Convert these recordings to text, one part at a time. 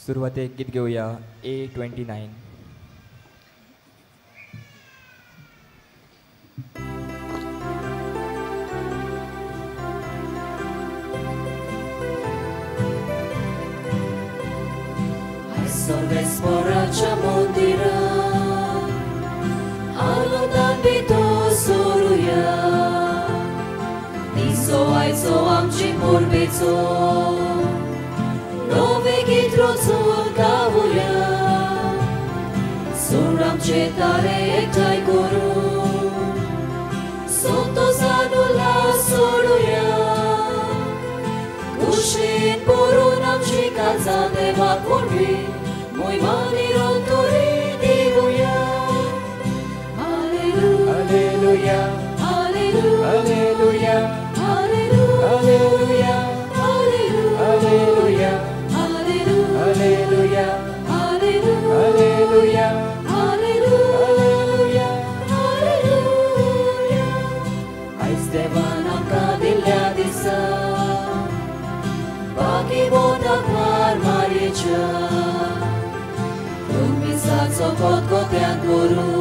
सुरवातेक गीत घेवया A29. Sorvesporacha mondira Alodan bito soruya Iso aizo amci porbezo Nove gitrozo gavuya Soram cetare ektai guru Soto zanula soruya Kushin porunam chikaza deva kurbi Muy maniron turi divuya. Alleluia, Alleluia, Alleluia, Alleluia, Alleluia, Alleluia, Alleluia, Alleluia, Alleluia, Alleluia. Alleluia. Aiz devan amka dilya disa, Baki bodak var mariecha, Tumisaco kot kotian guru,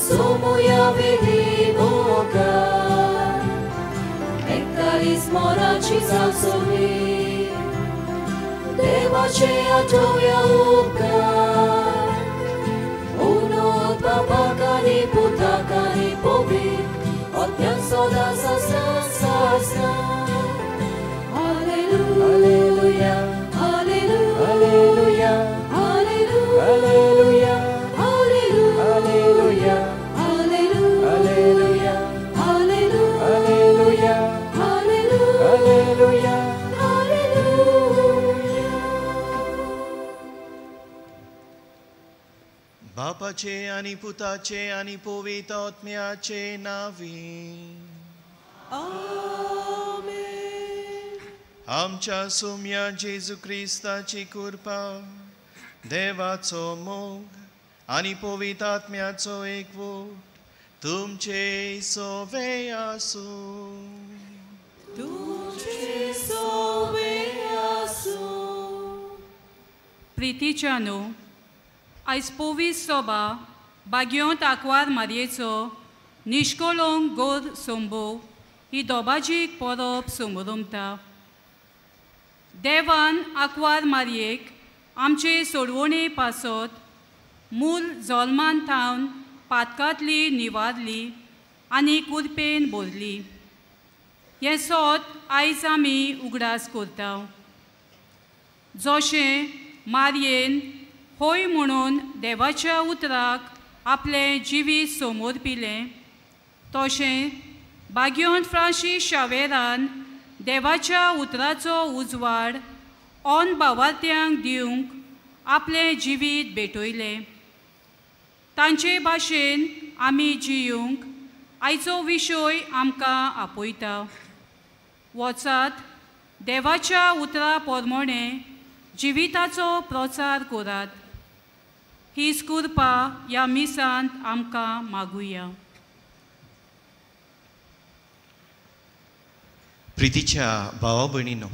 Somuya vili moka, Ektalis morachi samsomi, Devache atoya upkar, Unot papakani putakani povi, Otyan soda sa sa sa sa. Alleluia, Alleluia, Alleluia, Alleluia, Alleluia, Alleluia, Alleluia, Alleluia, Alleluia, Alleluia, Alleluia. Alleluia. बापाचे आनी पुताचे आनी पवित्र आत्म्याचे नांवी. आमेन. आमच्या सोम्या जेजू क्रिस्ताची कृपा, देवाचो मोग आनी पवित्र आत्म्याचो एकवट तुमचे सोवे आसूं. तुझे सोवे आसूं. प्रितीच्यानो, आयज पोवीस सोबा बागयोंत आंकवार मारयेचो निश्कोलोंक गोर सोंबो ही दोबाजीक परब समोरमता. देवान आंकवार मारयेक आमचे सोडवणे पासत मूल जल्मान थावन पातकांतली निवारली आनी कुरपेन भरली. हें सोत आयज आमी उगडास करता. जशें मारयेन होय म्हणून देवाच्या उतराक आपलें जिवीत समर्पिलें, तशें बागयोन फ्रांसीस शावेरान देवाच्या उतराचो उजवाड ऑन भावार्थ्यांक दिवंक आपलें जिवीत भेटयलें. तांचे भाशेन आमी जियूंक आयचो विशय आमकां आपयता. वचात, देवाच्या उतरा प्रमाणे जिविताचो प्रचार करात. हीच कृपा ह्या मिसांत आमकां मागुया. प्रितीच्या भावा भयणीनो,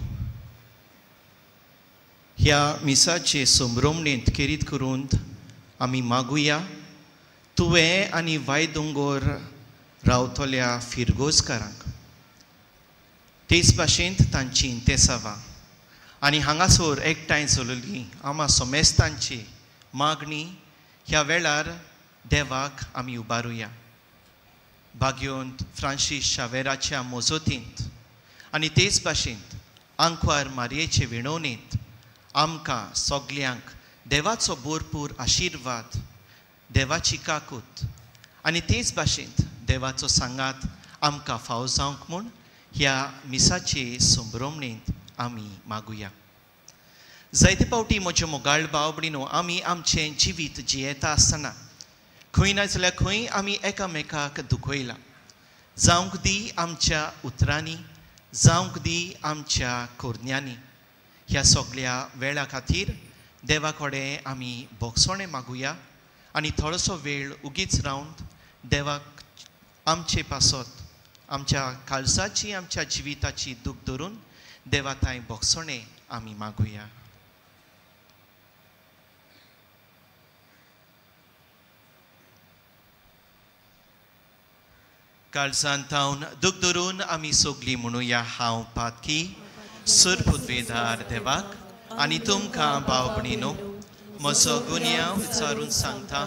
ह्या मिसाचे संभ्रमणेंत खेरीत करून आमी मागुया तुवें आनी वायदोंगोर रावतल्या फिरगोजकारांक तेच भाशेंत तांची इंतेसावां आनी हांगासर एकठांय चलयली आमा सोमेस्तांची मागणी ह्या वेळार देवाक आमी उबारुया. भाग्योंत फ्रांसीस शावेराच्या मोजोतींत आनी तेच भाशेंत आंकवार मारयेचे विणवणेंत आमकां सगल्यांक देवाचो भरपूर आशिर्वाद, देवाची काकूत आनी तेच भाशेंत देवाचो सांगात आमकां फाव जावंक म्हूण ह्या मिसाचे संभ्रमणेंत आमी मागुया. जायते फावटी म्हज्यो मोगाळ भाव भयणीनो, आमी आमचें जिवीत जियेता आसतना खंय ना जाल्यार खंय आमी एकामेकाक दुखयलां. जावंक दी आमच्या उतरांनी, जावंक दी आमच्या करण्यांनी. ह्या सगल्या वेळा खातीर देवा कडेन आमी भोगसणें मागुया आनी थोडोसो वेळ उगीच रावन देवाक आमचे पासत आमच्या काळजाची, आमच्या जिविताची दूख धरून देवा थंय भोगसणें आमी मागुया. काळजांत थावन दुख धरून आमी सगलीं म्हणुया, हांव पातकी सुरपुदवेदार देवाक आनी तुमकां भाव भयणीनो म्हजो गुन्यांव उच्चारून सांगता,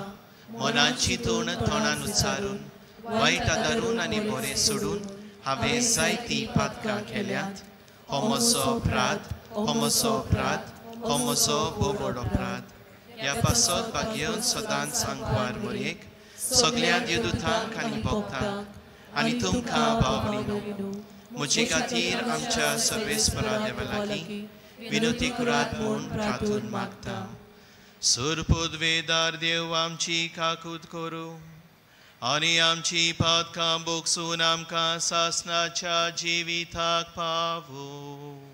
मनाची तोंड तोंडान उच्चारून वायट आदारून आनी बरें सोडून हांवें जायतीं पातकां केल्यात. हो म्हजो अपराध, हो म्हजो अपराध, हो म्हजो भोव व्हड अपराध. ह्या पासत भाग्यन सदांच सांगवार मोरयेक सगल्या देवदूतांक आनी भक्तांक आनी तुमकां भाव भयणीनो म्हजे खातीर आमच्या सर्वेस्परा देवा लागीं विनोती करात म्हूण प्रार्थून मागता. सुरपुदवेदार देव आमची काकूत करूं आनी आमची पातकां भोगसून आमकां सासनाच्या जिविताक पावूं.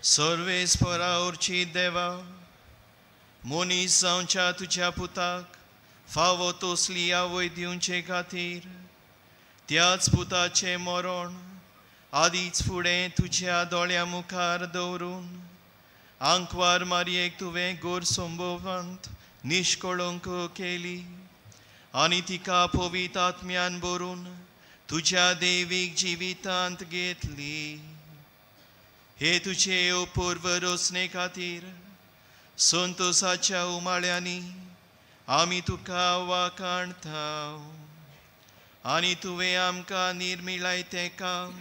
सर्वेस्परा उरची देवा, मनीस जावच्या तुज्या पुताक फावो तसली आवय दिवचे खातीर त्याच पुताचें मरण आदींच फुडें तुज्या दोळ्या मुखार दवरून आंकवार मारयेक तुवें गोर संभोवांत निश्कळंक केली आनी तिका पवित्र आत्म्यान भरून तुज्या देवीक जिवितांत घेतली. हे तुजे अपूर्व रचने खातीर संतोसाच्या उमाळ्यांनी आमी तुका वाखाणता आनी तुवें आमकां निर्मिलाय तें काम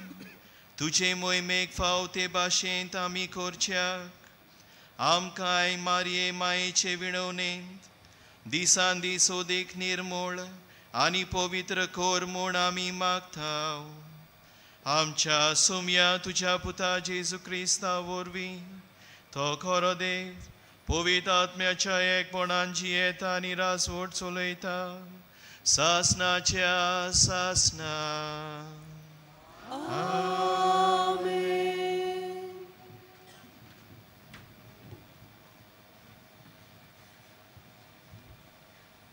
तुजे मोहिमेक फाव ते भाशेंत आमी करच्याक आमकांय मारये मायेचे विणवणेंत दिसान दीस ओदीक निर्मूळ आनी पवित्र कोर म्हूण आमी मागता. आमच्या सुमया तुज्या पुता जेजू क्रिस्ता वरवीं तो खरो देव पवित्र आत्म्याच्या एकपणान जियेता आनी राजवट चलयता सासनाच्या सासना. आमेन.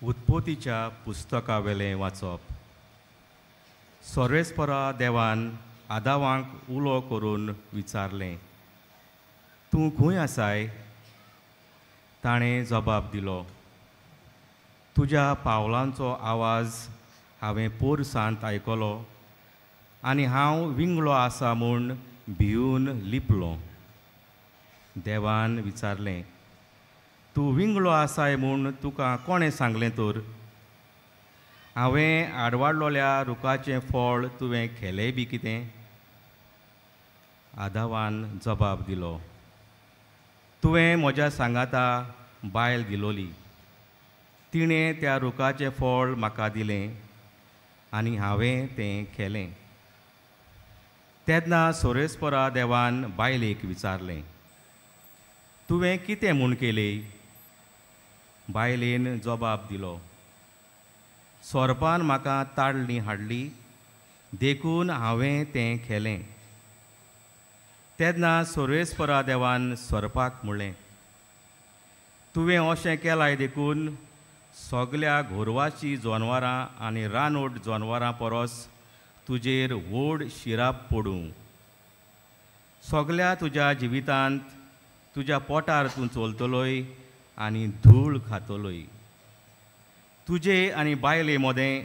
उत्पत्तीच्या पुस्तकावेलें वाचप. सर्वेस्परा देवान आदावांक उलो करून विचारलें, तूं खंय आसाय? ताणें जबाब दिलो, तुज्या पावलांचो आवाज हांवें पोरसांत आयकलो आनी हांव विंगळो आसा म्हूण भिवन लिपलो. देवान विचारलें, तूं विंगळो आसाय म्हूण तुका कोणें सांगलें तर? हांवें आडवाडलोल्या रुखाचें फळ तुवें खेलें बी कितें? आदावान जबाब दिलो, तुवें म्हज्या सांगाता बायल दिलोली, तिणें त्या रुखाचें फळ म्हाका दिलें आनी हांवें तें खेलें. तेन्ना सोरेस्परा देवान बायलेक विचारलें, तुवें कितें म्हूण केलें? बायलेन जबाब दिलो, सोरपान म्हाका ताडली हाडली देखून हांवें तें खेलें. तेन्ना सोरेस्परा देवान सोरपाक म्हणलें, तुवें अशें केलाय देखून सगल्या गोरवाची जनवरां आनी रानवट जनवरां परस तुजेर व्हड शिराप पडूं. सगल्या तुज्या जिवितांत तुज्या पोटार तूं चलतलोय आनी धूळ खातलोय. तुजे आनी बायले मदें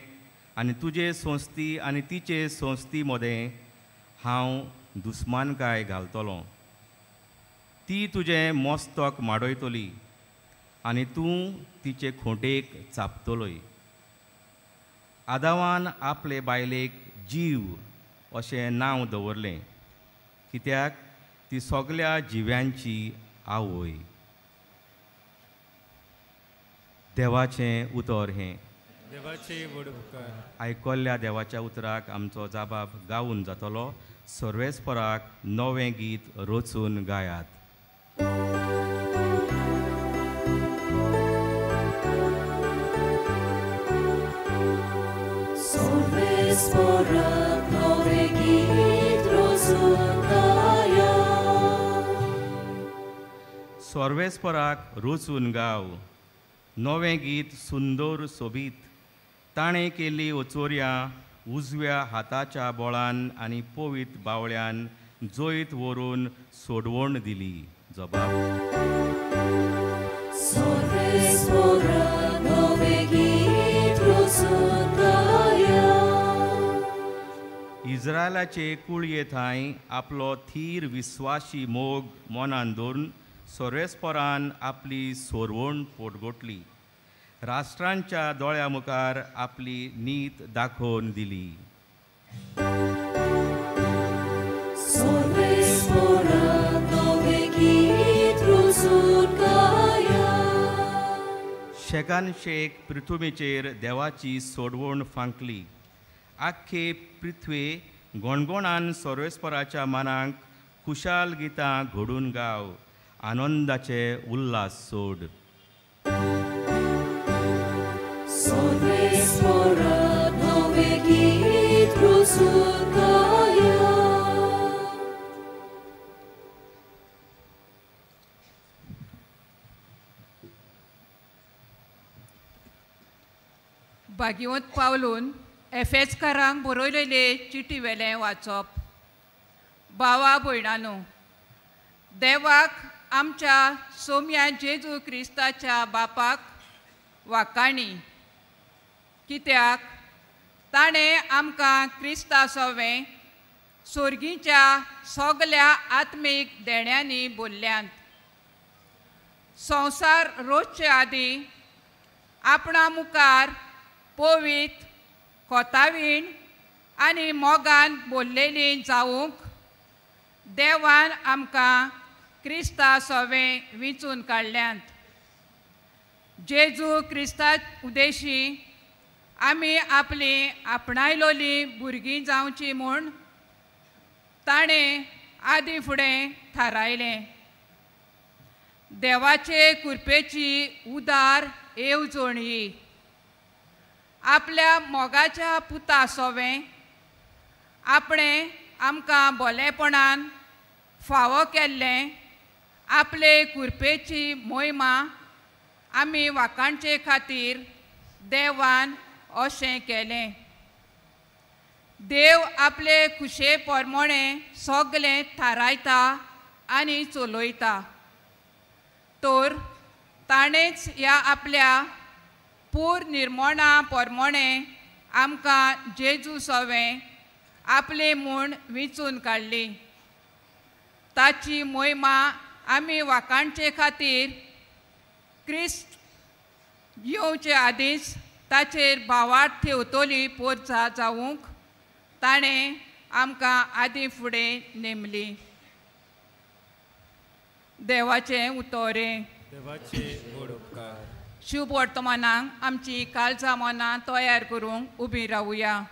आनी तुजे संस्थी आनी तिचे संस्थी मदें हांव दुस्मानकाय घालतलो. ती तुजें मस्तक माडयतली आनी तूं तिचे खोंटेक चापतलोय. आदावान आपले बायलेक जीव अशें नांव दवरलें, कित्याक ती सगल्या जिव्यांची आवय. देवाचें उतर हें. देवाचे व्हड उपकार. आयकल्ल्या देवाच्या उतराक आमचो जाबाब गावून जातलो. सर्वेस्पराक नवें गीत रचून गायात. सर्वेस्पराक नवें गीत रचून गायात. सर्वेस्पराक रचून गाव नवें गीत सुंदर सोबीत. ताणें केल्ली ओचोर्यां उजव्या हाताच्या बोळान आनी पवीत बावळ्यान जैत व्हरून सोडवण दिली. जबाब. सर्वेस्पराक नवें गीत रचून गायात. इज्रायलाचे कुळये थांय आपलो थीर विस्वाशी मोग मनान दवरून सर्वेस्परान आपली सोरवण पोटगोटली. राष्ट्रांच्या दोळ्या मुखार आपली नीत दाखोवन दिली. सर्वेस्पराक नवें गीत रचून गायात. शेकान शेक पृथ्वीचेर देवाची सोडवण फांकली. आख्खे पृथ्वे गणगणान सर्वेस्पराच्या मनाक खुशाल गितां घडून गाव, आनंदाचे उल्हास सोड. सर्वेस्पराक नवें गीत रचून गायात. भाग्यवंत पावलून एफेजकारांक बरयलेले चिटी वेलें वाचप. भावा भयणानो, देवाक आमच्या सोम्या जेजू क्रिस्ताच्या बापाक वाकाणी, कित्याक ताणें आमकां क्रिस्ता सवें सोर्गीच्या सगल्या आत्मीक देण्यांनी बोल्ल्यांत. संवसार रोजचे आदीं आपणा मुखार पवित्र कोतावीण आनी मोगान बोल्लेली जावंक देवान आमकां क्रिस्ता सोवें विंचून काडल्यांत। जेजू क्रिस्ता उदेशी आमी आपली आपणायलोली भुरगीं जावची म्हूण ताणें आदी फुडें थारायलें। देवाचे कृपेची उदार येवजण ही आपल्या मोगाच्या पुता सोवें आपणें आमकां बोलेपणान फावो केल्लें आपले कृपेची मोहिमा आमी वाखाणचे खातीर देवान अशें केलें। देव आपले खुशे प्रमाणे सगळें थारायता आनी चलयता, तर ताणेंच ह्या आपल्या पूर निर्मणा प्रमाणे आमकां जेजू सोवें आपले म्हूण विंचून काडली। ताची मोहिमा आमी वाखाणचे खातीर क्रिस्त येवचे आदींच ताचेर भावार्थ ठेवतली पोरसा जावंक ताणें आमकां आदीं फुडें नेमली। देवाचें उतोरें। देवाचे व्हड उपकार। शुभ वर्तमानाक आमची काळजां मनां तयार करूंक उबी रावुया।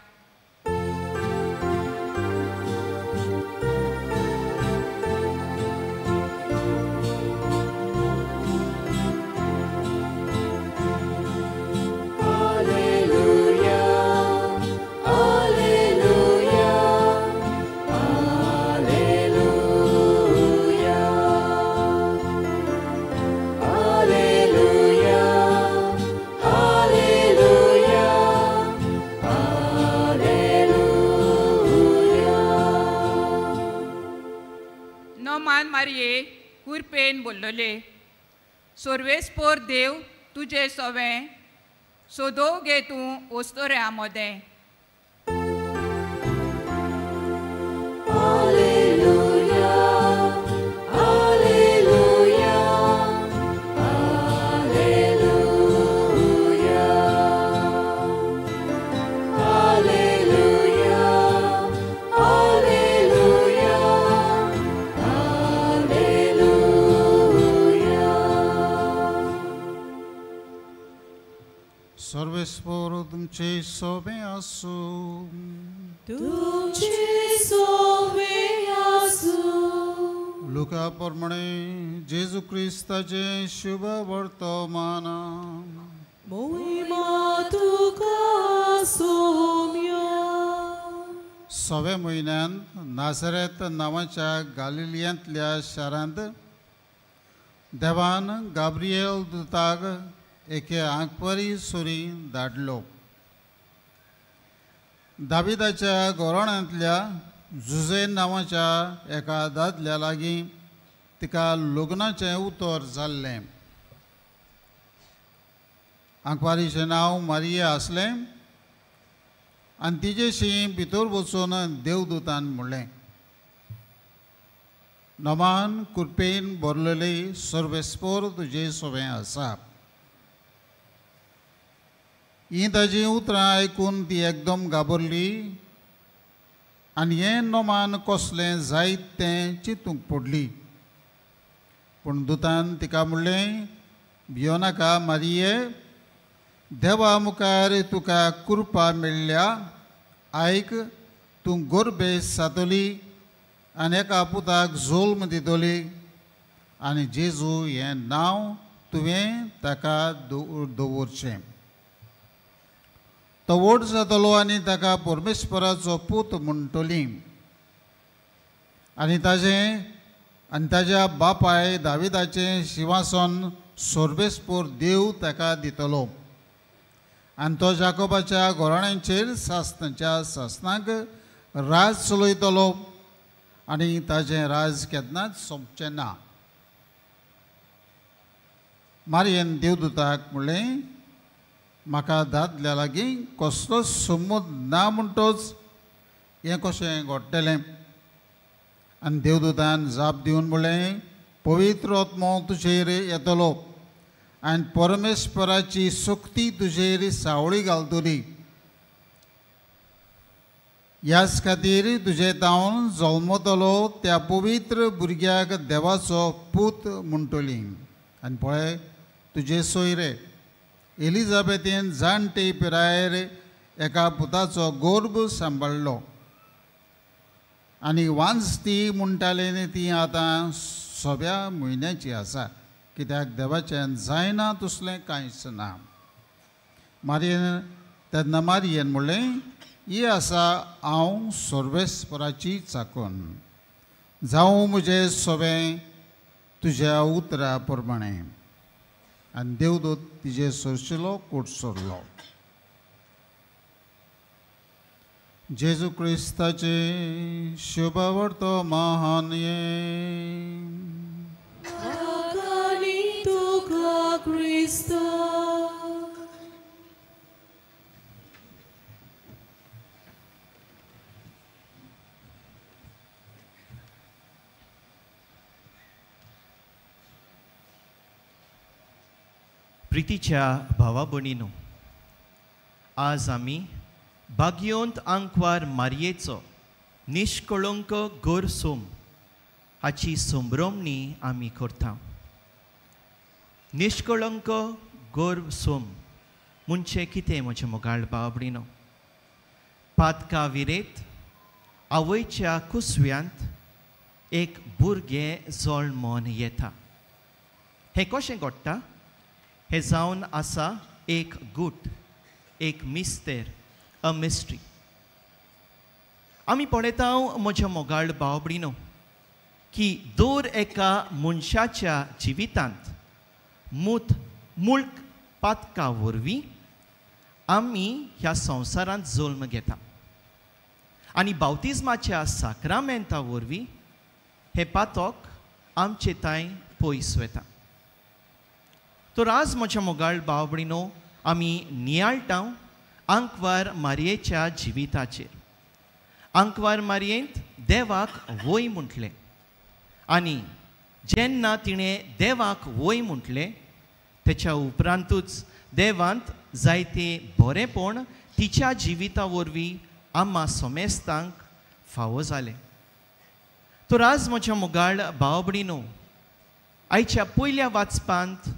मारये कुरपेन बोल्लोले सर्वेस्पोर देव तुजे सोवें सोदो गे तूं ओस्तोऱ्या मोदें। सर्वेस्पोर तुमचे सोबे आसूं। तुमचे सोबे आसूं। लुका प्रमाणे जेजू क्रिस्ताचे शुभ वर्तमान। मोहिमा तुका सोम्या। सव्या म्हयन्यांत नासरेत नांवाच्या गालिलियांतल्या शारांत देवान गाब्रिएल दुताक एके आंकवारी सुरी धाडलो। दाविदाच्या घराण्यांतल्या जुझे नांवाच्या एका दादल्या लागीं तिका लग्नाचें उतर जाल्लें। आंकवारीचें नांव मारिया आसलें आनी तिजेशी भितर वचून देवदूतान म्हणलें, नमान कृपेन भरलेली सर्वेस्पोर तुजे सोबें आसा। ही ताजी उतरां आयकून ती एकदम घाबरली आनी हें नमान कसलें जायत तें चिंतूंक पडली। पूण दुतान तिका म्हणलें, भियो नाका मारिये, देवा मुखार तुका कृपा मेळ्ळ्या। आयक, तूं गोरबेस जातली आनी एका पुताक जोल्म दितली आनी जेजू हें नांव तुवें ताका दवरचें। तो व्हड जातलो आनी ताका परमेश्वराचो पूत म्हणटली आनी ताजें आनी ताज्या बापाय दाविदाचें शिंवासन सर्वेस्पोर देव ताका दितलो आनी तो जाकोबाच्या घराण्यांचेर सासणाच्या सासणाक राज चलयतलो आनी ताजें राज केन्नाच सोंपचें ना। मारयेन देवदूताक म्हणलें, म्हाका दादल्या लागीं कसलोच संबंद ना म्हणटोच हें कशें घडटलें? आनी देवदूतान जाप दिवन म्हणलें, पवित्र आत्मो तुजेर येतलो आनी परमेश्वराची शक्ती तुजेर सावळी घालतली. ह्याच खातीर तुजे तावन जल्मतलो त्या पवित्र भुरग्याक देवाचो पूत म्हणटली. आनी पळय तुजे सोयरे एलिझाबेथीन जाणटे पिरायेर एका पुताचो गर्भ सांबाळ्ळो आनी वांज ती म्हणटाली न्ही ती आतां 6व्या म्हयन्याची आसा, कित्याक देवाच्यान जायना तसलें कांयच ना. मारयेन तेन्ना मारयेन म्हणलें, ही आसा हांव सर्वेस्पराची चाकून, जावं म्हजें सोबें तुज्या उतरा प्रमाणें. आनी देवदूत तिजे सरशिलो कोट सोडलो. जेजू क्रिस्ताचे शोभावर्तो महान प्रितीच्या भावा भयणीनो, आज आमी भाग्योंत आंकवार मारयेचो निष्कळंक गोरसोम हाची संभ्रमणी आमी करता. निष्कळंक गोरसोम म्हणजे कितें म्हजें मोगाळ भाव भयणीनो? पातका विरेत आवयच्या कुसव्यांत एक भुरगें जल्मोन येता. हें कशें घडटा? हें जावन आसा एक गूट, एक मिस्तेर, अ मिस्ट्री. आमी पळयता म्हज्या मोगाळ भाव भयणीनो की दर एका मनशाच्या जिवितांत मूळ पातका वरवीं आमी ह्या संवसारांत जल्म घेता आनी बावतिज्माच्या साक्रामेंता वरवीं हें पातक आमचे तांय पयस वता. तर आज म्हज्या मोगाळ भाव भयणीनो आमी नियाळटा आंकवार मारयेच्या जिविताचेर. आंकवार मारयेंत देवाक वय म्हटलें आनी जेन्ना तिणें देवाक वय म्हटलें तेच्या उपरांतूच देवांत जायते बरेंपण तिच्या जिविता वरवीं आम्हा समेस्तांक फावो जालें. तर आज म्हज्या मोगाळ भाव भयणीनो आयच्या पयल्या वाचपांत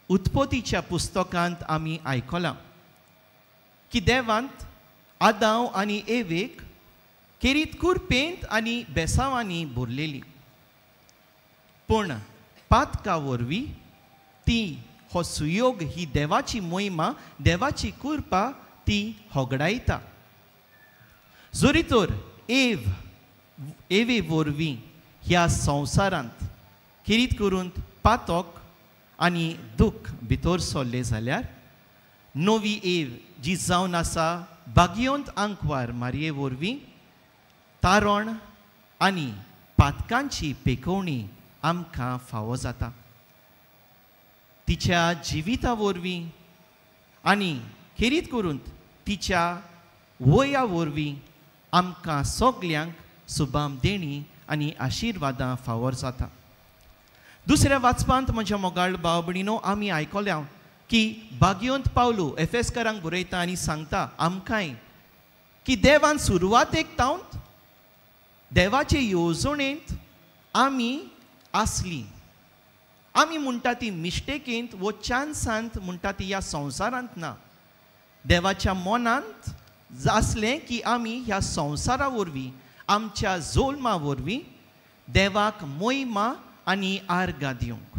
उत्पत्तीच्या पुस्तकांत आमी आयकलां की देवांत आदांव आनी एवेक केरीत कुरपेंत आनी बेसांवांनी भरलेली, पूण पातका वरवीं ती हो सुयोग, ही देवाची मोहिमा, देवाची कृपा ती होगडायता. जरी तर एव एवे वरवीं ह्या संवसारांत केरीत करून पातक आनी दुख्ख भितर सरलें जाल्यार नवी एव जी जावन आसा भाग्योंत आंकवार मारये वरवीं तारण आनी पातकांची पेकोवणी आमकां फावो जाता. तिच्या जिविता वरवीं आनी खेरीत करून तिच्या वया वरवीं आमकां सगल्यांक सुबाम देणी आनी आशिर्वादां फावो जाता. दुसऱ्या वाचपांत म्हज्या मोगाळ भाव भयणीनो आमी आयकल्या की भाग्योंत पावलू एफेसकारांक बरयता आनी सांगता आमकांय की देवान सुरवातेक तावन देवाचे येवजणेंत आमी आसली. आमी म्हणटा ती मिस्टेकेंत वो चान्सांत म्हणटा ती ह्या संवसारांत ना. देवाच्या मनांत आसलें की आमी ह्या संवसारा वरवीं आमच्या जोल्मा वरवीं देवाक मोहिमा आनी आर्गां दिवंक.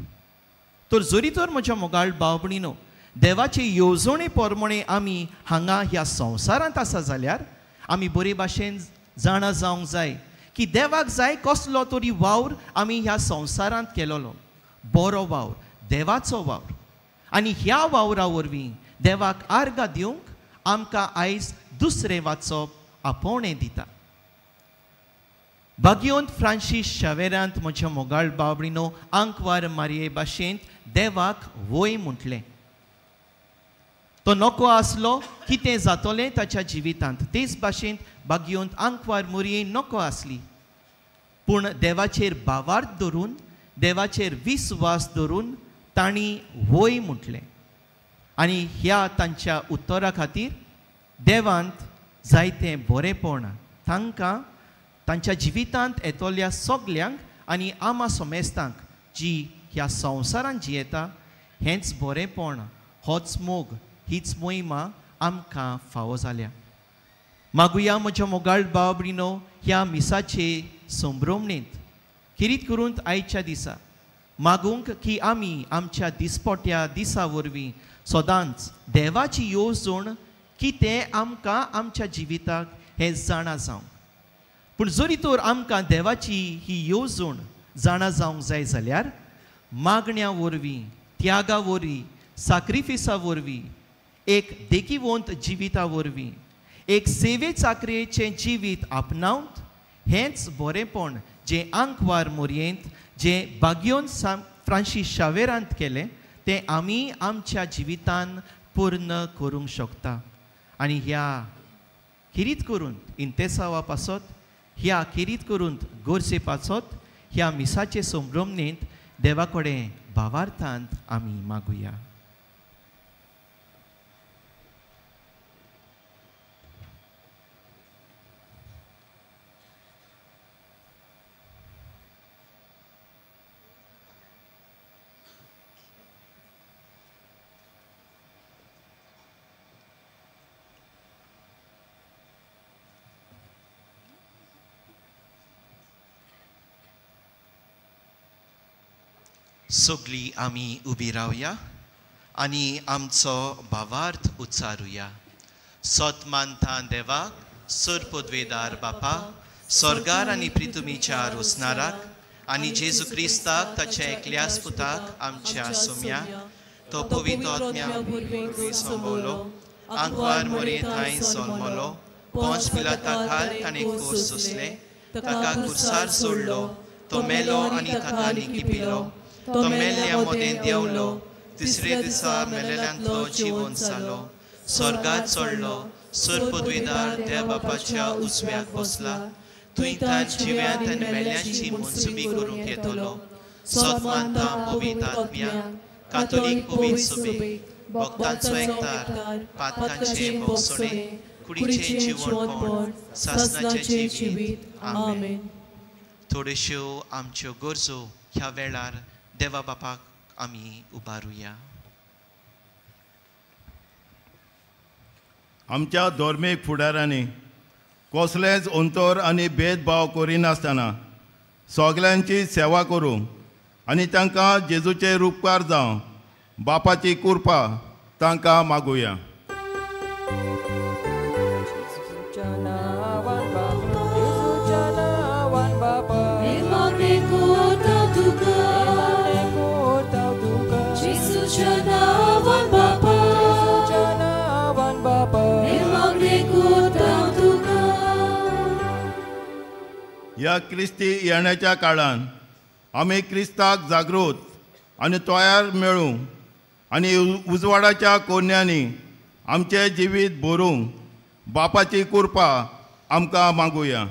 तर जरी तर म्हज्या मोगाळ भाव भयणीनो देवाचे येवजणे प्रमाणे आमी हांगा ह्या संवसारांत आसा जाल्यार आमी बरे भाशेन जाणा जावंक जाय की देवाक जाय कसलो तरी वावर आमी ह्या संवसारांत केलोलो, बरो वावर, देवाचो वावर, आनी ह्या वावरा वरवीं देवाक आर्गां दिवंक आमकां आयज दुसरें वाचप आपोवणें दिता. भाग्योंत फ्रांसीस शावेरांत म्हज्या मोगाळ भाव भयणीनो आंकवार मारये भाशेंत देवाक वय म्हटलें. तो नको आसलो कितें जातलें ताच्या जिवितांत, तेच भाशेंत भाग्योंत आंकवार मोरये नको आसली, पूण देवाचेर भावार्थ धरून देवाचेर विस्वास धरून तांणी वय म्हटलें आनी ह्या तांच्या उत्तरा खातीर देवांत जायतें बरेंपण तांकां तांच्या जिवितांत येतल्या सगल्यांक आनी आमा समेस्तांक जी ह्या संवसारांत जियेता हेंच बरेंपण, होच मोग, हीच मोहिमा आमकां फावो जाल्या. मागुया म्हज्या मोगाळ भाव भयणीनो, ह्या मिसाचे संभ्रमणेंत खेरीत करून आयच्या दिसा मागूंक की आमी आमच्या दिसपट्या दिसा वरवीं सदांच देवाची येवजण कितें आमकां आमच्या जिविताक हें जाणा जावंक. पूण जरी तर आमकां देवाची ही येवजण जाणा जावंक जाय जाल्यार मागण्या वरवीं, त्यागा वरवीं, साक्रिफिसा वरवीं, एक देखिवंत जिविता वरवीं, एक सेवे चाकरेचें जिवीत आपणावंत हेंच बरेंपण जें आंकवार मोरयेंत जें बाग्योन फ्रांसीस शावेरांत केलें तें आमी आमच्या जिवितान पूर्ण करूंक शकता. आनी ह्या खेरीत करून इंतेसावा पासत, ह्या खेरीत करून गरजे पासत ह्या मिसाचे संभ्रमणेंत देवा कडेन भावार्थांत आमी मागुया. सगळीं आमी उबी रावया आनी आमचो भावार्थ उच्चारुया. सत मानता देवाक, सर पदवेदार बापा, स्वर्गार आनी प्रितुमीच्या रोसनाराक आनी जेजू क्रिस्ताक ताच्या एकल्याच पुताक आमच्या सोम्या, तो पवित्र आत्म्या संभवलो, आंकवार मोरये थंय जल्मलो, पोंच पिलाता खाल ताणें कोर्स सोंसलें, ताका कुर्सार सोडलो, तो मेलो आनी ताका निकिपिलो, तो मेल्ल्या मदें देंवलो, तिसरे दिसा मेलेल्यांतलो जिवन जालो, स्वर्गात चडलो, सर पदवेदार त्या बापाच्या उजव्याक बसला, थंय तान जिव्यांत आनी मेल्यांची मनसुबी करूंक येतलो. सत मानता पवित्र आत्म्या, कातोलीक पवित्र सभेक, भक्तांचो एकतार, पातकांचें भोगसणें, कुडीचें जिवनपण, सासणाचें जिवीत. आमेन. थोड्योश्यो आमच्यो गरजो ह्या वेळार देवा बापाक आमी उबारुया. आमच्या धर्मीक फुडारांनी कसलेंच अंतर आनी भेदभाव करिनासतना सगल्यांची सेवा करूंक आनी तांकां जेजूचे उपकार जावं बापाची कृपा तांकां मागुया. ह्या क्रिस्ती येण्याच्या काळान आमी क्रिस्ताक जागृत आनी तयार मेळूंक आनी उजवाडाच्या कोन्यांनी आमचें जिवीत भरूंक बापाची कृपा आमकां मागुया.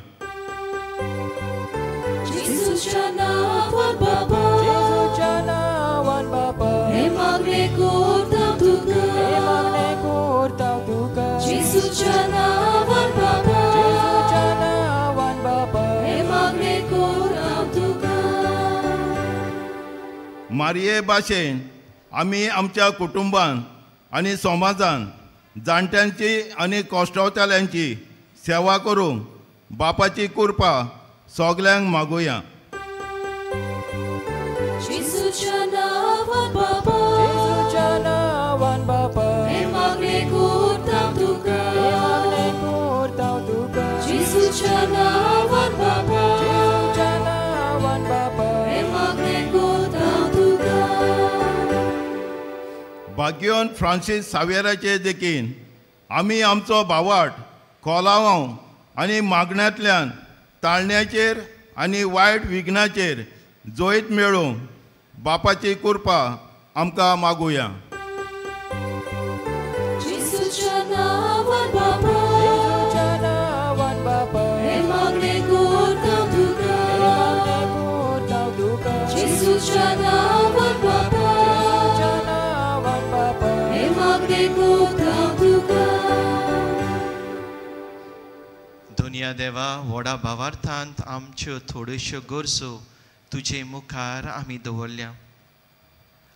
मारये भाशेन आमी आमच्या कुटुंबान आनी समाजान जाणट्यांची आनी कश्टवतल्यांची सेवा करूंक बापाची कृपा सगल्यांक मागुया. भाग्योन फ्रांसीस सावेराचे देखीन आमी आमचो भावाट खोलावं आनी मागण्यांतल्यान ताळण्याचेर आनी वायट विघ्नाचेर जैत मेळोवंक बापाची कृपा आमकां मागुया. धोनिया देवा, व्हडा भावार्थांत आमच्यो थोड्योश्यो गरजो तुजे मुखार आमी दवरल्या.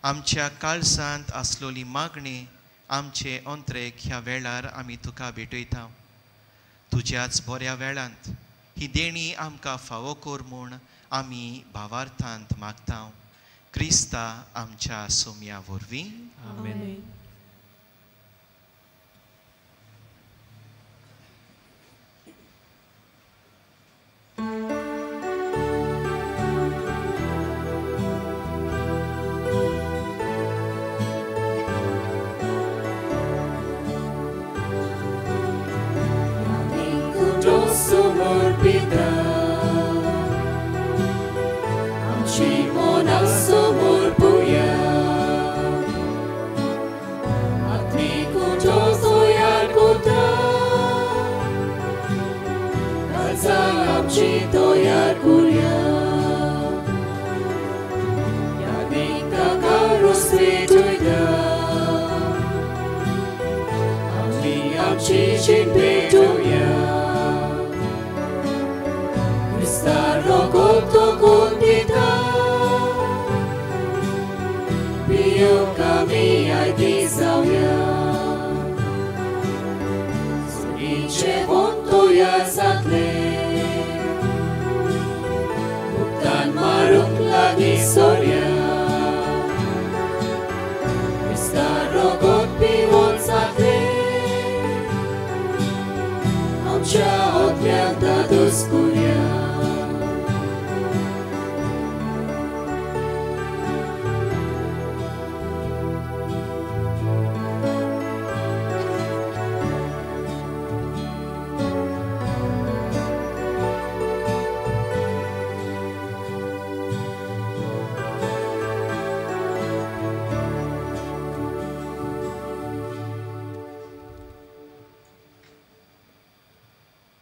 आमच्या काळजांत आसलोली मागणी आमचे अंतरेक ह्या वेळार आमी तुका भेटयता. तुज्याच बऱ्या वेळांत ही देणी आमकां फावो कर म्हूण आमी भावार्थांत मागता. क्रिस्ता आमच्या सोम्या वरवीं. आमेन.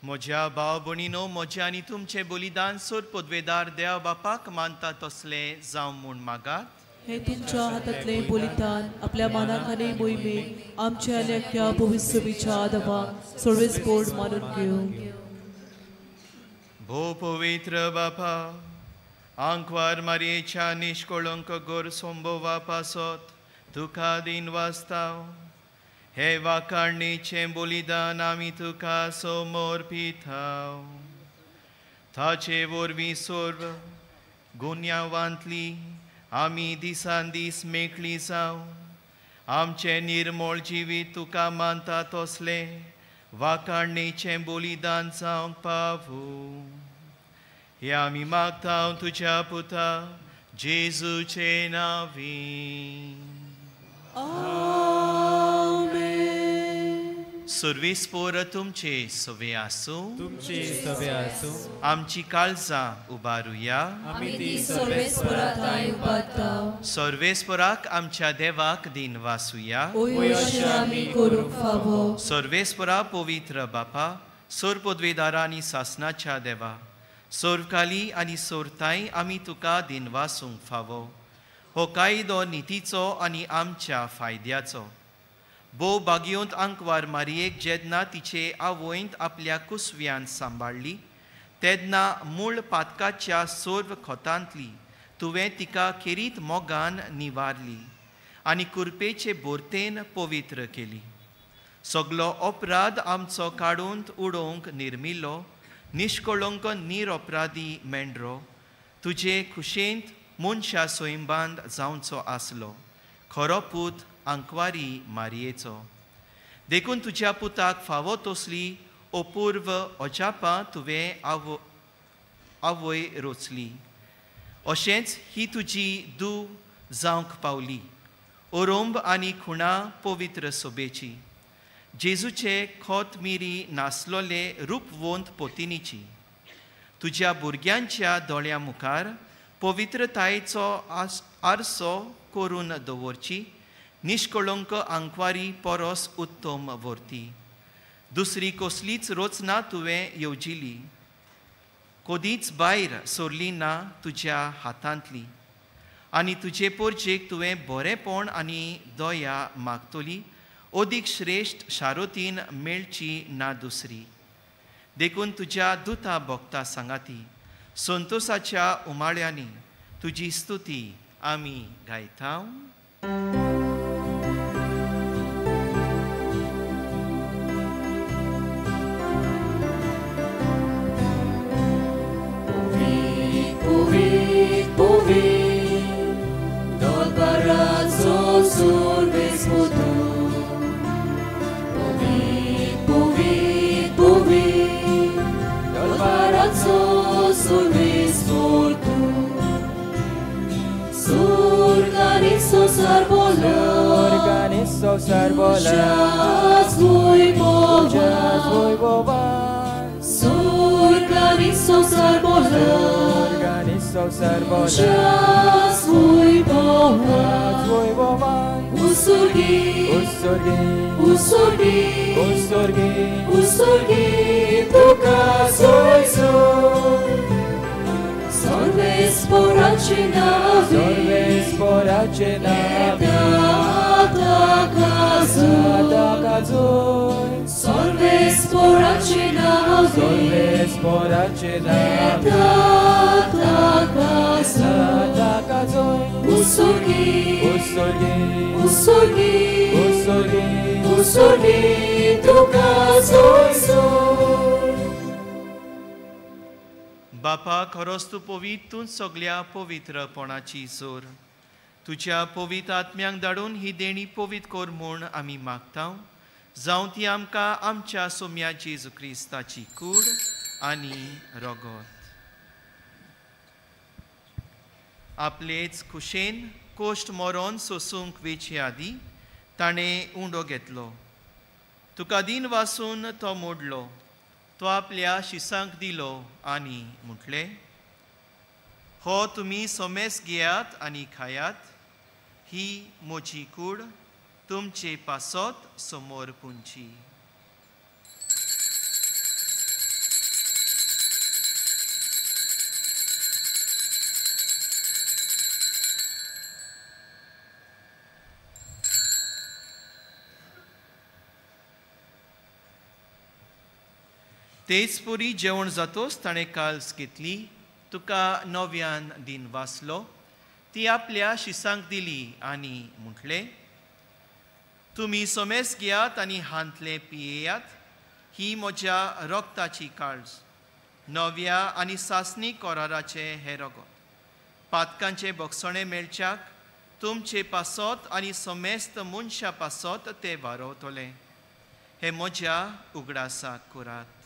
म्हज्या भाव भयणीनो, म्हजें आनी तुमचें बलिदान सोर पदवेदार देव बापाक मानता तसलें जावं म्हूण मागात. हे तुमच्या हातांतलें बलिदान आपल्या मनाक आनी मोहिमेक आमच्या आनी अख्ख्या पवित्रच्या देवाक सर्वेस्पोर मानून घेवं. भो पवित्र बापा, आंकवार मारयेच्या निश्कळंक गोर संभवा पासत तुका दिन वाचता. हे वाकाणीचें बलिदान आमी तुका समर्पिता. ताचे वरवीं सर्व गुन्यांवांतली आमी दिसान दीस मेकळी जावं. आमचें निर्मळ जिवीत तुका मानता तसलें वाकाणीचें बलिदान जावंक पावूं. हे आमी मागता तुज्या पुता जेजूचे नांवी. सर्वेस्पोर तुमचे सवे आसूं. तुमचे सवे आसूं. आमची काळजां उबारुया. आमी ती सर्वेस्पोरा उबारता. सर्वेस्पोराक आमच्या देवाक दिन वासुया. आमी करूंक फावो. सर्वेस्पोरा पवित्र बापा, सोर पदवेदारा आनी सासनाच्या देवा, सोरकाली आनी सोरताय आमी तुका दिन वासूंक फावो. हो कायदो नितीचो आनी आमच्या फायद्याचो. भोव बागयोंत आंकवार मारयेक जेन्ना तिचे आवयंत आपल्या कुसव्यान सांबाळ्ळी तेन्ना मूळ पातकाच्या सर्व खोतांतली तुवें तिका खेरीत मोगान निवारली आनी कुरपेचे बोरतेन पवित्र केली. सगलो अपराध आमचो काडून उडोवंक निर्मिल्लो निश्कळंक निरअपराधी मेंढरो तुजे खुशेंत मनशा सोयंबांद जावचो आसलो खरो पूत आंकवारी मारयेचो. देखून तुज्या पुताक फावो तसली अपूर्व अजापां तुवें आवय रोचली. अशेंच ही तुजी धूव जावंक पावली ओरोंब आनी खुणा पवित्र सोबेची, जेजूचे खोत मिरी नासलोले रुपवंत पोतिनीची. तुज्या भुरग्यांच्या दोळ्यां मुखार पवित्रतायेचो आरसो करून दवरची निश्कळंक आंकवारी परस उत्तम व्हरती. दुसरी कसलीच रचना तुवें येवजिली, कदीच भायर सरली ना तुज्या हातांतली आनी तुजे पोरजेक तुवें बरेंपण आनी दया मागतली अदीक श्रेश्ठ शारोतीन मेळची ना दुसरी. देखून तुज्या दुता भोगता सांगाती संतोसाच्या उमाळ्यांनी तुजी स्तुती आमी गायता. बापा खरोच तूं पवित्र, तूं सगल्या पवित्रपणाची जोर. तुज्या पवित्र आत्म्यांक धाडून ही देणी पवित्र कर म्हूण आमी मागता. जावं ती आमकां आमच्या सोम्या जेजू क्रिस्ताची कूड आनी रगत. आपलेच खुशेन कोश्ट मरोन सोसूंक वेचे आदीं ताणें उंडो घेतलो. तुका दिन वासून तो मोडलो, तो आपल्या शिसांक दिलो आनी म्हटलें, हो तुमी सोमेस घेयात आनी खायात, ही म्हजी कूड तुमचे पासत समोर पुंची. तेच पुरी जेवण जातोच ताणें काल्स घेतली, तुका नव्यान दिन वाचलो, ती आपल्या शिसांक दिली आनी म्हटलें, तुमी सोमेस घेयात आनी हांतलें पियेयात, ही म्हज्या रक्ताची काळज, नव्या आनी सासणी कराराचें हें रगत. पातकांचें बक्षणें मेळच्याक तुमचे पासत आनी समेस्त मनशां पासत तें वारवतलें. हें म्हज्या उगडासाक करात.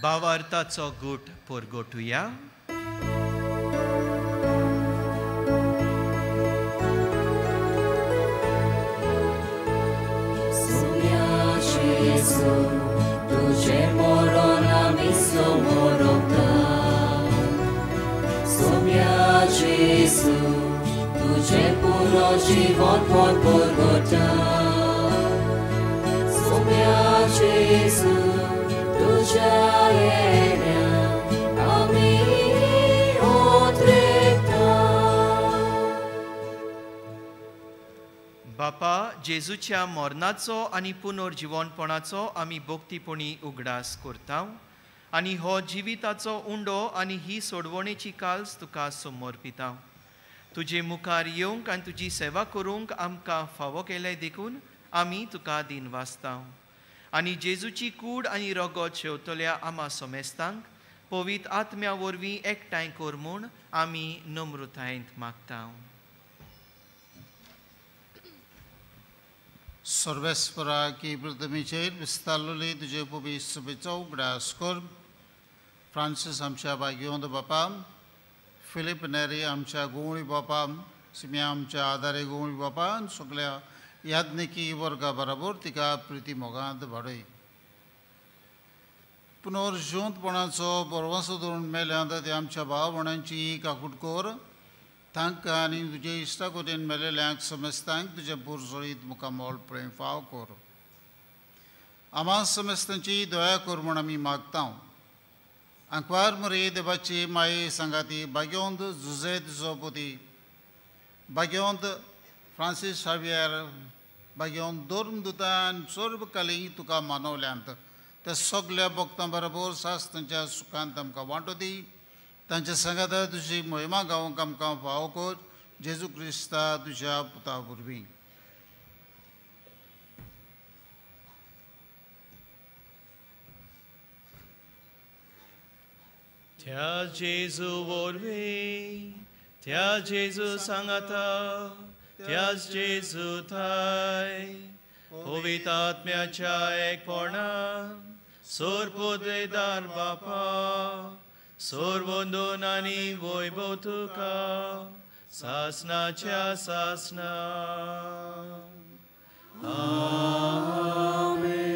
भावार्थाचो गूट परगटुया. तुझे मरण आमी समोरता, सोम्या जेजू तुझे पुनर्जीवन परगटा, सोम्या जेजू तुझ्या येण्या आमी ओत्रेता. बापा, जेजूच्या मरणाचो आनी पुनर्जिवनपणाचो आमी भक्तीपणी उगडास करता आनी हो जिविताचो उंडो आनी ही सोडवणेची काल्स तुका समर्पिता. तुजे मुखार येवंक आनी तुजी सेवा करूंक आमकां फावो केलें देखून आमी तुका दिन वाचता. आनी जेजूची कूड आनी रगत शेवतल्या आमा समेस्तांक पवित्र आत्म्या वरवीं एकठांय कर म्हूण आमी नम्रतायेंत मागता. सर्वेस्परा की पृथ्वीचेर विस्तारलेली तुजे पवित्र सभेचो उगडास कर. फ्रांसीस आमच्या भाग्यवंत बापा, फिलीप नेरी आमच्या गोवळी बापा, सिम्या आमच्या आदारे गोवळी बापा आनी सगल्या याज्ञिकी वर्गा बराबर तिका प्रिती मोगांत वाडय. पुनर्जिवंतपणाचो बरवासो धरून मेल्यांत ते आमच्या भाव भयणांची काकूट कर तांकां आनी तुजे इश्टाकोटेन मेलेल्यांक समस्तांक तुज्या बोरजोळीत मुखामोल प्रेम फाव कर. आमा समस्तांची दया कर म्हूण आमी मागता. आंकवार मरे देवाची माये सांगाती भाग्यवंत जुजे तुजो पती, भाग्यवंत फ्रांसीस शावियर, भाग्यवंत धर्मदूतान सर्वकाली तुका मानवल्यांत त्या सगल्या भक्तां बरोबर सास तांच्या सुखांत आमकां वांटो दी. तांच्या सांगाता तुजी मोहिमा गावंक आमकां फावो कर, जेजू क्रिस्ता तुज्या पुता वरवीं. त्या जेजू वरवीं, त्या जेजू सांगाता, त्याच जेजू थाय पवित्र आत्म्याच्या एकपणान सोरपुद्रेदार बापा सोरवंदून आनी वैभव तुका सासनाच्या सासना. आमेन.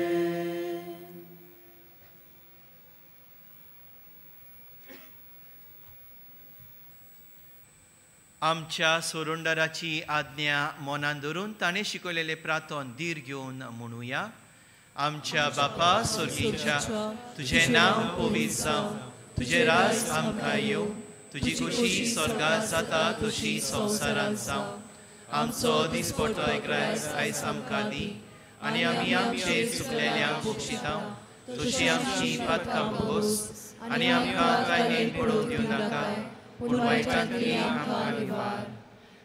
आमच्या सोरुंडराची आज्ञा मनान धरून ताणें शिकयलेलें प्रार्थन धीर घेवन म्हणुया. आमच्या बापा स्वर्गीच्या, तुजें नांव पवित्र जावं, तुजें राज आमकां येवं, तुजी खुशी स्वर्गात जाता तशी संवसारांत जावं. आमचो दिसपटो ग्रास आयज आमकां दी आनी आमी आमचे चुकलेल्यांक बक्षिता तशी आमची पातकां भोगोस आनी आमकां कांय पडोवंक दिवं नाका, पूण वायटांतली आमकां निवार.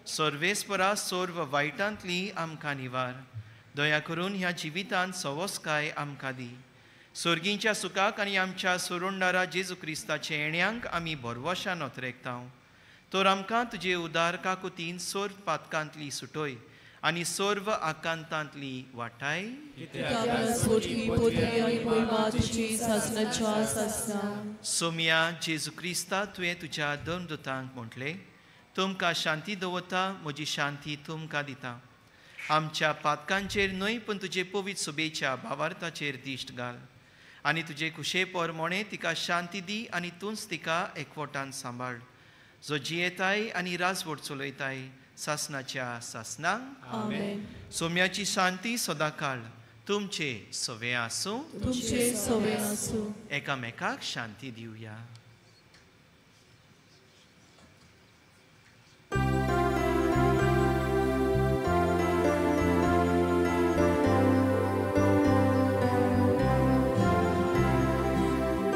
सर्वेस्परा सर्व वायटांतली आमकां निवार. दया करून ह्या जिवितांत सवस्काय आमकां दी. स्वर्गींच्या सुखाक आनी आमच्या सोरुंडारा जेजू क्रिस्ताचे येण्यांक आमी भरवशान अतरेकता. तर आमकां तुजे उदार काकुतीन सर्व पातकांतली सुटोय आनी सर्व आकांतांतली वाटाय. सोम्या जेजू क्रिस्ता, तुवें तुज्या दोन दुतांक म्हटलें, तुमकां शांती दवरता, म्हजी शांती तुमकां दिता. आमच्या पातकांचेर न्हय पूण तुजे पवित्र सभेच्या भावार्थाचेर दिश्ट घाल आनी तुजे कुशे परमोणे तिका शांती दी आनी तूंच तिका एकवटान सांबाळ, जो जियेताय आनी राजवट चलयताय सासनाच्या सासनाक. आमेन. सोम्याची शांती सदांकाळ तुमचे सवे आसूं, तुमचे सवे आसूं. एकामेकाक शांती दिवया.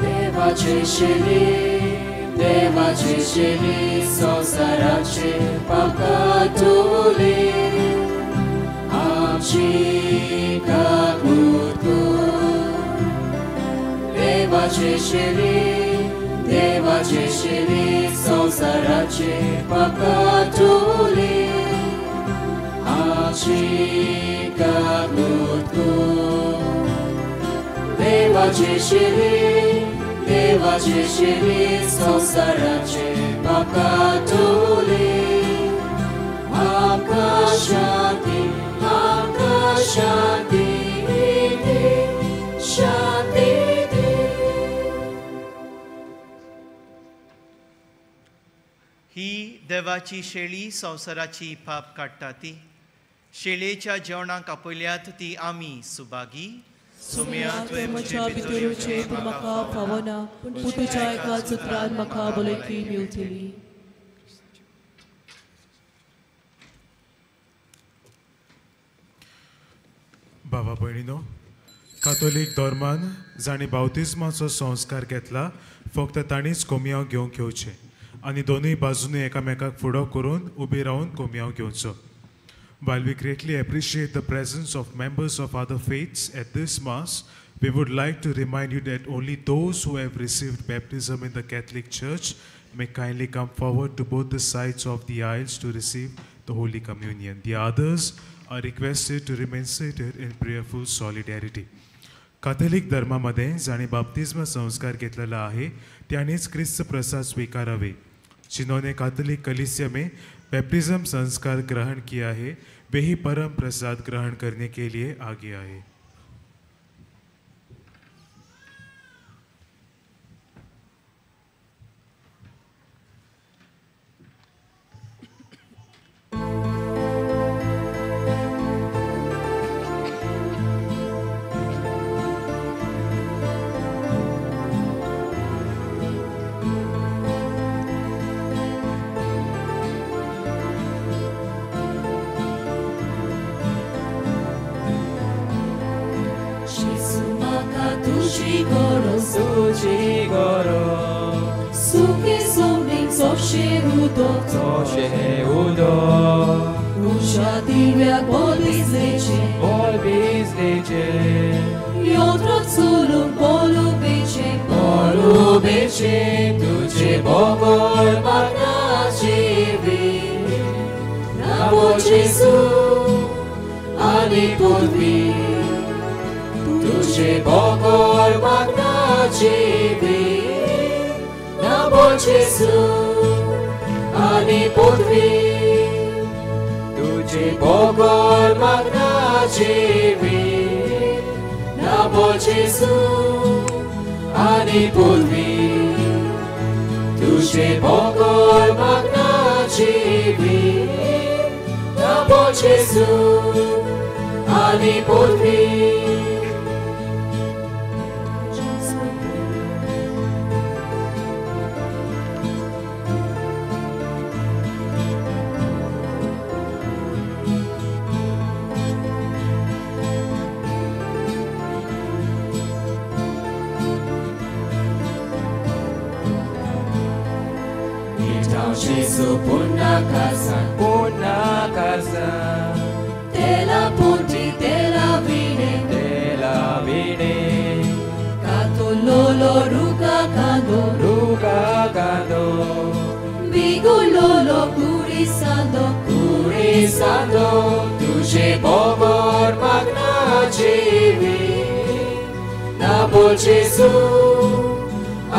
देवाचे शेली, देवाचे शेली, संवसाराचे पाप काडटले, आमची काकूत कर. देवाचे शेली, देवाचे शेली, संवसाराचे पाप काडटले, आमची काकूत कर. देवाचे शेली, देवाचे शेली, संवसाराचे पाप काडटले, आमकां शांती, आमकां शांती दी, शांती दी. ही देवाची शेळी संवसाराची पाप काडटा ती शेळयेच्या जेवणाक आपयल्यात ती आमी सुभागी. सोम्या, तुवें म्हज्या भितर येवचें पूण म्हाका फावना, पूण तुज्या एका सुत्रान म्हाका भलायकी मेवतली. बाबा भयणीनो, कातोलीक धर्मान जांणी बावतिज्माचो संस्कार घेतला फक्त तांणीच कोमियांव घेवंक येवचें आनी दोनूय बाजूनी एकामेकाक फुडो करून उबी रावन कोमियांव घेवचो. While we greatly appreciate the presence of members of other faiths at this Mass, we would like to remind you that only those who have received baptism in the Catholic Church may kindly come forward to both the sides of the aisles to receive the Holy Communion. The others are requested to remain seated in prayerful solidarity. Catholic धर्मामध्ये जांणी बाप्तिज्म संस्कार घेतलेला आहे त्यांनीच क्रिस्त प्रसाद स्वीकारावे. जिन्होंने Catholic कलीसिया में baptism संस्कार ग्रहण किया है वे ही परम प्रसाद ग्रहण करने के लिए आगे आए. तुजी गरज तुजी गरज सुखे सोमणीक सोशे उदक सोशे उदक उषा दिव्याक बोल बिजलेचें बोल बिजलेचें यंत्र चलूंक बोलू बेचें बोलू बेचें तुजे बगर मागनाची वीर ना जेजू आनी पृथ्वी तुजे बगर मागनाची वीर ना जेजू आनी पृथ्वी तुजे बगर मागनाची वीर ना जेजू आनी पृथ्वी तुजे बगर मागनाची वीर ना जेजू आनी पृथ्वी. Jesu punakasa punakasa tela punti tela vine katololo ruka kando bigololo kurisando kurisando tuje bogor magna jivi na bol Jesu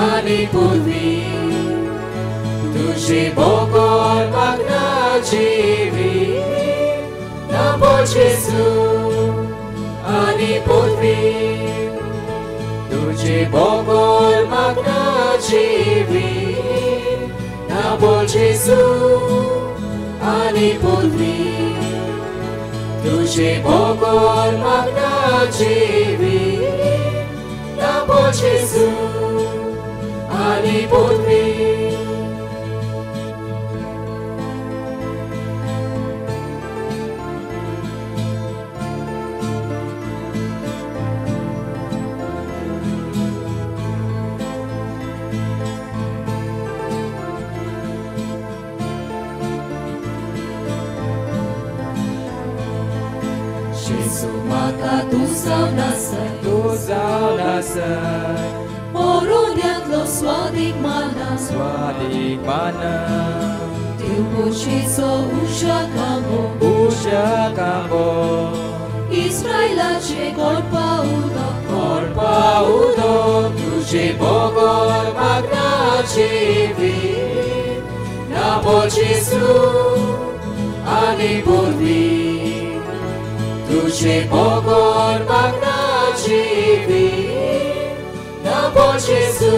ani purvi तुजे बगर मागनाची वीर ना जेजू आनी पृथ्वी तुजे बगर मागनाची वीर ना जेजू आनी पृथ्वी तुजे बगर मागनाची वीर ना जेजू आनी पृथ्वी. तूं जावन आसाय मोरुन्यांतलो स्वादीक माना स्वादीक माना देवपोशेचो उषा खांबो उषा खांबो इस्रायलाचे कोळपा उदक कोळपा उदक तुजे बगर मागनाची वीर ना जेजू आनी पृथ्वी तुजे बगर मागनाची वीर ना जेजू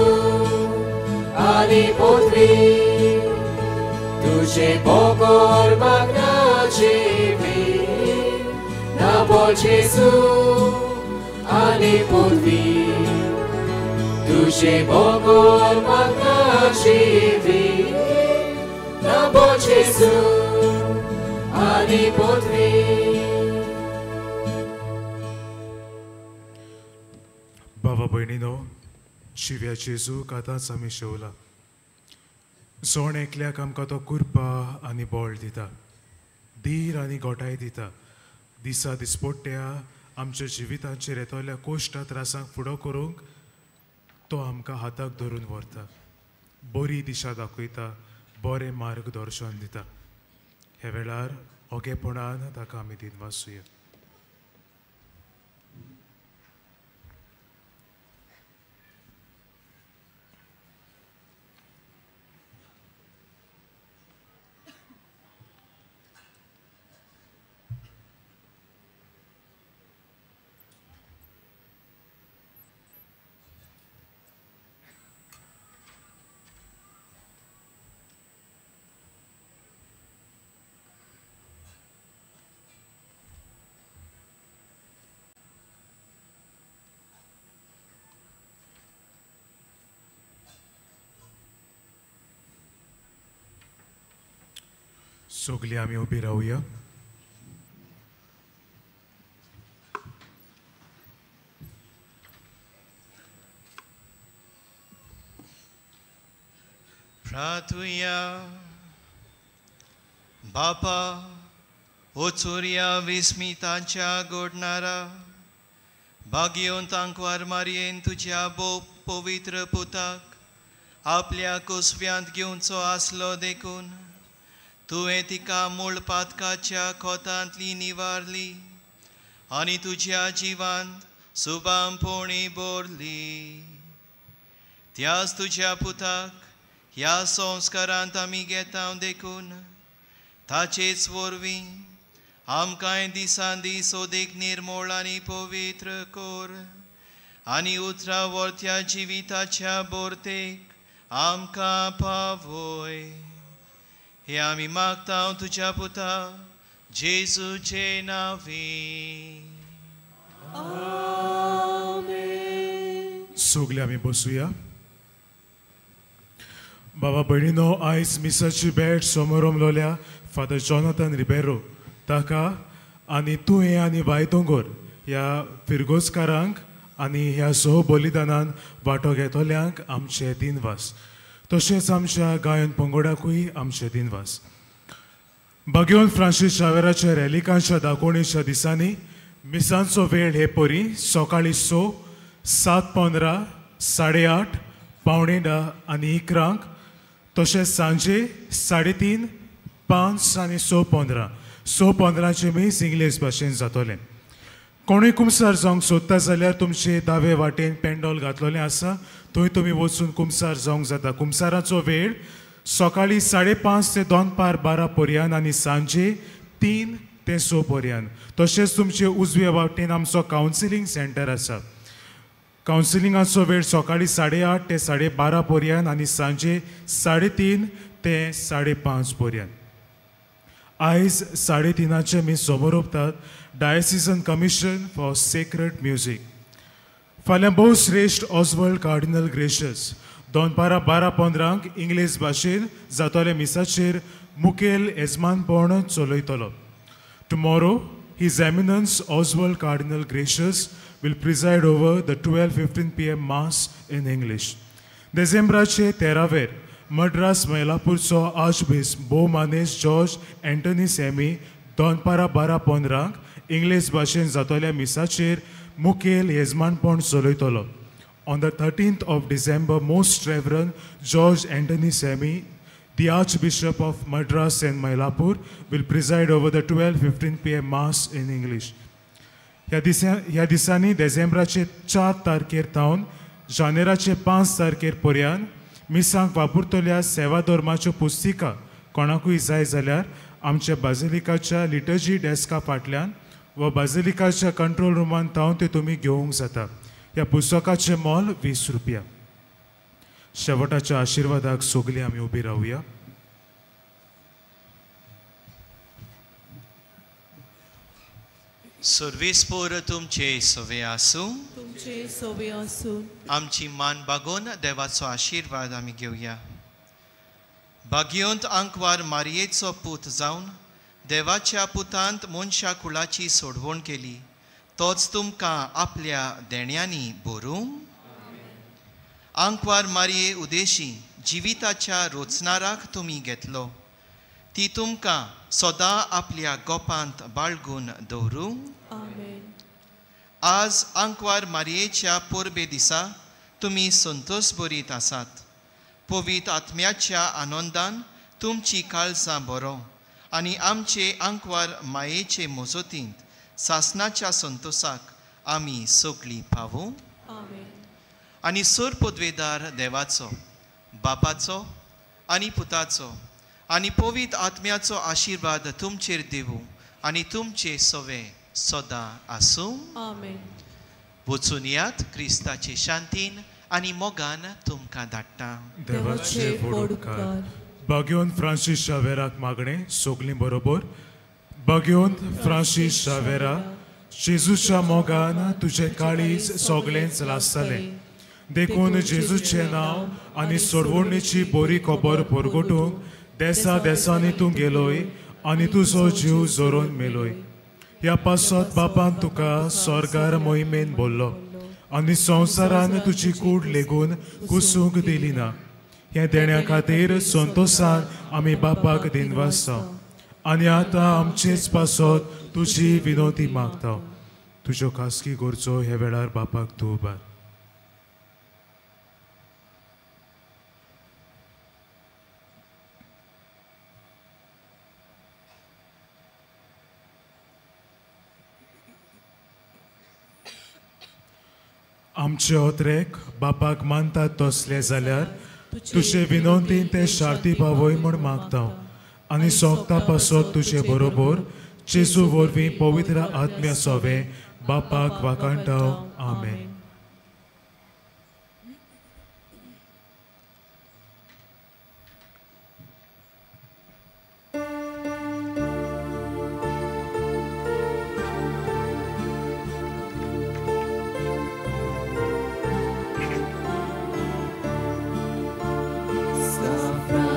आनी पृथ्वी तुजे बगर मागनाची वीर ना जेजू आनी पृथ्वी तुजे बगर मागनाची वीर ना जेजू आनी पृथ्वी. बाबा भयणीनो, शिव्या जेजूक आतांच आमी शेवला. जोण एकल्याक आमकां तो कृपा आनी बळ दिता, धीर आनी गोठाय दिता. दिसा दिसपट्ट्या आमच्या जिवितांचेर येतल्या कोश्टा त्रासांक फुडो करूंक तो आमकां हाताक धरून व्हरता, बरी दिशा दाखयता, बरें मार्गदर्शन दिता. ह्या वेळार ओगेपणान ताका आमी दिनवासुया. सगळीं आमी उबी रावया. प्रार्थुया. बापा ओचोरया विस्मितांच्या गोडणारा भाग्योन तांकवार मारयेन तुज्या भोव पवित्र पुताक आपल्या कुसव्यांत घेवचो आसलो देखून तुवें तिका मूळ पातकाच्या खोतांतली निवारली आनी तुज्या जिवांत सुबामपोणी बोरली. त्याच तुज्या पुताक ह्या संस्कारांत आमी घेता देखून ताचेच वरवीं आमकांय दिसान दीस ओदीक निर्मोळ आनी पवित्र कर आनी उतरा वर्त्या जिविताच्या बोरतेक आमकां पावय. हे आमी मागता तुज्या पुता जेजूचे नांवी. सगळे आमी बसुया. बाबा भयणीनो, आयज मिसाची भेट समोरमलोल्या फादर जॉनाथन रिबेरो ताका आनी तुयें आनी वायदोंगोर ह्या फिरगोजकारांक आनी ह्या सह बलिदानान वांटो घेतल्यांक आमचे दिनवास. तशेंच आमच्या गायन पंगडाकूय आमचे दिनवास. बागेवन फ्रांसीस शावेराच्या रॅलिकांच्या दाखोवणेच्या दिसांनी मिसांचो वेळ हे परी सकाळीं 6, 7:15, 8:30, 9:45 आनी 11 तशेंच सांजे 3:30, 5 आनी 6:15. 6:15 मीस इंग्लीश भाशेन जातलें. कोणूय कुमसार जावंक सोदता जाल्यार तुमचे दावे वाटेन पेंडोल घातलेलें आसा, थंय तुमी वचून कुमसार जावंक जाता. कुमसाराचो वेळ सकाळीं 5:30 ते दनपार 12 पर्यंत आनी सांजे 3 ते 6 पर्यंत. तशेंच तुमचे उजवे वाटेन आमचो कावन्सिलींग सेंटर आसा. कावन्सिलिंगाचो वेळ सकाळीं 8:30 ते 12:30 पर्यंत आनी सांजे 3:30 ते 5:30 पर्यंत. आयज 3:30 मी समोर उरतात diocesan commission for sacred music. फाल्यां भोव श्रेश्ठ ऑजवर्ल्ड कार्डिनल ग्रेशस दनपारां 12:15 इंग्लीश भाशेन जातले मिसाचेर मुखेल येजमानपण चलयतलो. Tomorrow his eminence Oswald cardinal Gracias will preside over the 12:15 PM mass in English. देसेंब्राचे 13वेर मद्रास मैलापूरचो आर्चबिस्प भोव मानेस जॉर्ज एंटनी सॅमी दनपारां 12:15 इंग्लीश भाशेन जातल्या मिसाचेर मुखेल येजमानपण चलयतलो. On the 13th of December, Most Reverend George Anthony Sami, the Archbishop of Madras and Mylapore, will preside over the 12:15 PM Mass in English. ह्या दिसांनी देसेंब्राचे 4 तारखेर थावन जानेराचे 5 तारखेर पर्यंत मिसांक वापरतल्या सेवा धर्माच्यो पुस्तिका कोणाकूय जाय जाल्यार आमच्या बाजिलिकाच्या लिटर्जी डेस्का फाटल्यान वा बाजिलिकाच्या कंट्रोल रुमान थावन त्यो तुमी घेवंक जाता. ह्या पुस्तकाचें मोल 20 रुपया. शेवटाच्या आशिर्वादाक सगळीं आमी उबी रावया. सर्वेस्पोर तुमचे सवे आसूं, तुमचे सवे आसूं. आमची मान बागोवन देवाचो आशिर्वाद आमी घेवया. भाग्योंत आंकवार मारयेचो पूत जावन देवाच्या पुतांत मनशा कुळाची सोडवण केली, तोच तुमकां आपल्या देण्यांनी भरूं. आंकवार मारये उदेशी जिविताच्या रोचनाराक तुमी घेतलो, ती तुमकां सदां आपल्या गोपांत बाळगून दवरूं. आज आंकवार मारयेच्या परबे दिसा तुमी संतोष बरीत आसात. पवित्र आत्म्याच्या आनंदान तुमची काळजां बरो आनी आमचे आंकवार मायेचे मजतींत सासनाच्या संतोषाक आमी सगळीं पावूं. आनी सर पदवेदार देवाचो, बापाचो आनी पुताचो आनी पवित्र आत्म्याचो आशिर्वाद तुमचेर दिवूं आनी तुमचे सवे सदां आसूं. वचून यात क्रिस्ताचे शांतीन आनी मोगान तुमकां धाडटा. देवाचे व्हड उपकार. बाग्योन फ्रांसीस शावेराक मागणें सगळीं बरोबर. बाग्योन फ्रांसीस शावेरा, जेजूच्या मोगान तुजें काळीज सगळेंच लासतलें, देखून जेजूचें नांव आनी सोडवणेची बरी खबर परगटूंक देसा देसांनी तूं गेलोय आनी तुजो जीव जोरोन मेलोय. ह्या पासत बापान तुका स्वर्गार मोहिमेन बोल्लो आनी संवसारान तुजी कूड लेगून कुसूंक दिली ना. हे देण्या खातीर संतोशान आमी बापाक दिनवासता आनी आतां आमचेच पासत तुजी विनोती मागता. तुज्यो खासगी गरजो ह्या वेळार बापाक तूं उबार. आमचे ओत्रेक बापाक मानतात तसले जाल्यार तुजे विनंतीन ते शार्ती पावय म्हूण मागता आनी सोगता पासत तुजे बरोबर जेजू वरवीं पवित्र आत्म्या सोवे बापाक वाखाणटा. आमेन.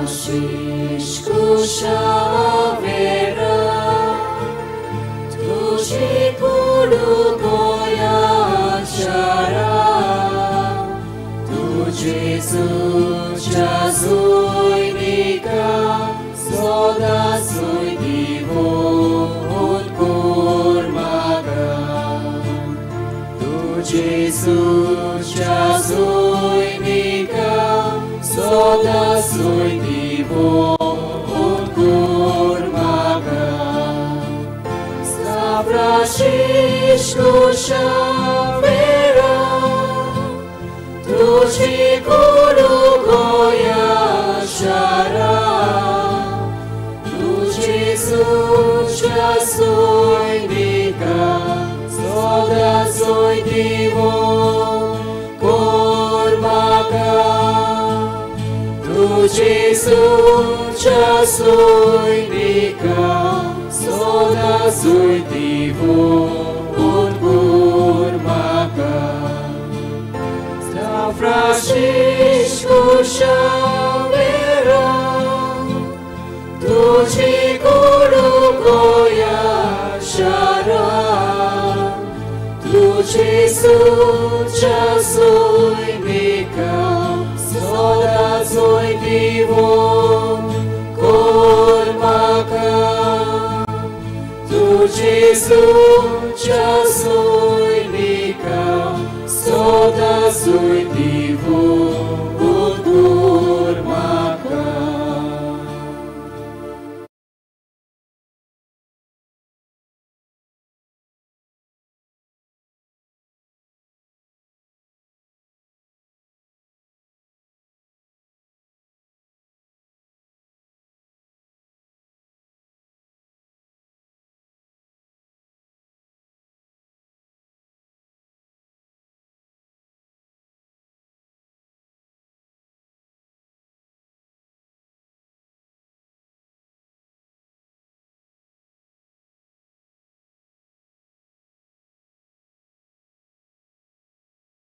Francisco Xaviera, tuji kuru goya chara, tu Jesus jazuinika, soda sui divon kurmaga. Tu Jesus jazuinika, soda sui divon kurmaga. São Francisco Xaviera, tuji kuru goya chara, tu Jesus jazuinika, soda sui divon kurmaga. Tu Jesus jazuinika, soda sui divon kurmaga. São Francisco Xaviera, tuji kuru goya chara, tu Jesus jazuinika, soda sui divon kurmaga. Tu Jesus jazuinika, soda sui divon